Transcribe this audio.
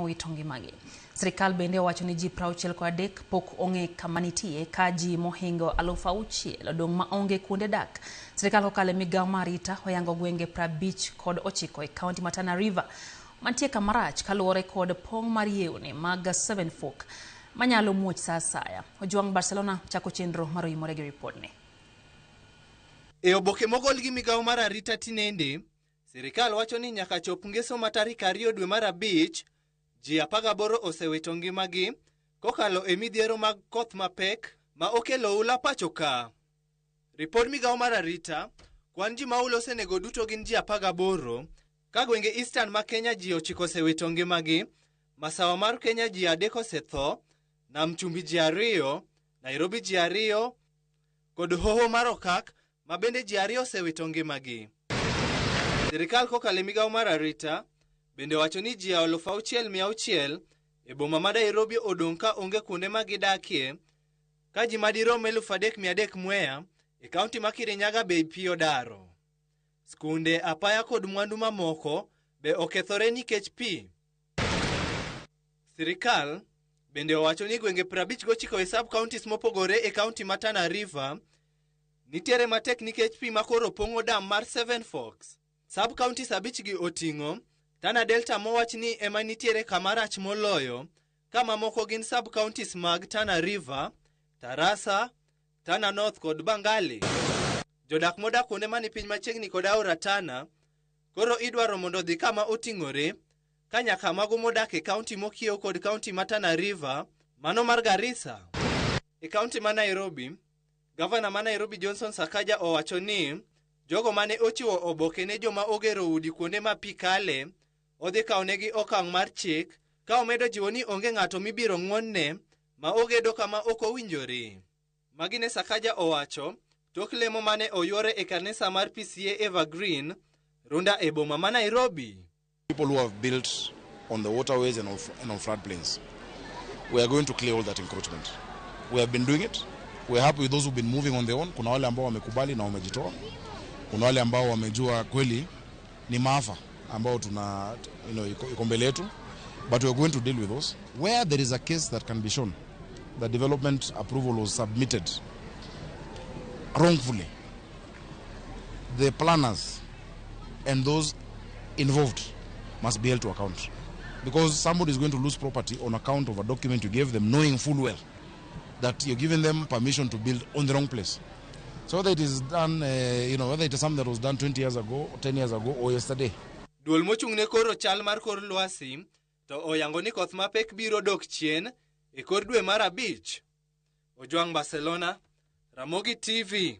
owito ngimagi. Sirikal bende owacho ni ji 63 pok ong'e kama nitie ka ji mohingo 6,000 odong' maonge kuonde dak. Sirikal kokalo e migawo mar arita oyango gwenge 59 e kaunti ma Tana River mantie kamarach kaluwore kod pong' mar yewni mag Seven Fork manyalo muoch sa asaya. Ojwang Barcelona chako chenro mar oimore gi ripodni. E oboke mogol gi migawo mar arita tinende, sirikal wacho ni nyaka chop ngeso ma tarik 2 dwe mar 5, ji 18 osewito ngimagi kokalo e midhiero mag koth mapek ma okelo oula pacho ka. Ripod migawo mar arita, kwan ji ma oula osenego duto gin ji 18, ka gwenge Eastern ma Kenya ji 9 osewito ngimagi, Masawa mar Kenya ji 3 osetho, Nam Chumbi ji 2, Nairobi ji 2, kod Hoho mar Okak ma bende ji 2 osewito ngimagi. Sirikal kokalo e migawo mar arita bende owacho ni ji 6,600 e boma ma Nairobi odong' ka onge kuonde ma gidakie, ka ji madirom 3,300 Mwea e kaunti ma Kirinyaga be pi odaro. Skunde, apaya kod mwandu mamoko be okethore nikech pi. Sirikal bende owacho ni gwenge 59 e sub counties mopogore e kaunti ma Tana River nitiere matek nikech pi makoro pong'o dam mar Seven Forks. Sub counties 5 gi oting'o Tana Delta mowach ni ema nitiere kama rach moloyo, ka mamoko gin sub counties mag Tana River, Tarasa, Tana North kod Bangali. Jodak modak kuonde mani piny machiegni kod aora Tana koro idwaro mondo odhi kama oting'ore, ka nyaka mago modak e kaunti mokiewo kod kaunti ma Tana River, mano mar Garissa. E kaunti ma Nairobi, gavana ma Nairobi Johnson Sakaja owacho ni jogo mane ochiwo oboke ne joma ogero udi kuonde ma pi kale odhi kawo negi okang' mar chik, ka omedo jiwo ni onge ng'ato mibiro ng'wonne ma ogedo kama ok owinjore. Magi ne Sakaja owacho tok lemo mane oyuore e kanisa mar PCA Evergreen, Runda e boma ma Nairobi. People who have built on the waterways and on floodplains, we are going to clear all that encroachment. We have been doing it. We are happy with those who've been moving on their own. Kuna wale ambao wamekubali na wamejitoa. Kuna wale ambao wamejua kweli ni maafa ambao tuna, iko mbele yetu. But we are going to deal with those. Where there is a case that can be shown that development approval was submitted wrongfully, the planners and those involved must be held to account. Because somebody is going to lose property on account of a document you gave them, knowing full well that you're giving them permission to build on the wrong place. So whether it is done, whether it is something that was done 20 years ago, 10 years ago, or yesterday. Duol mochung' ne koro chal mar kor lwasi to oyango ni koth mapek biro dok chien e kor dwe mar 5. Ojwang Barcelona, Ramogi TV.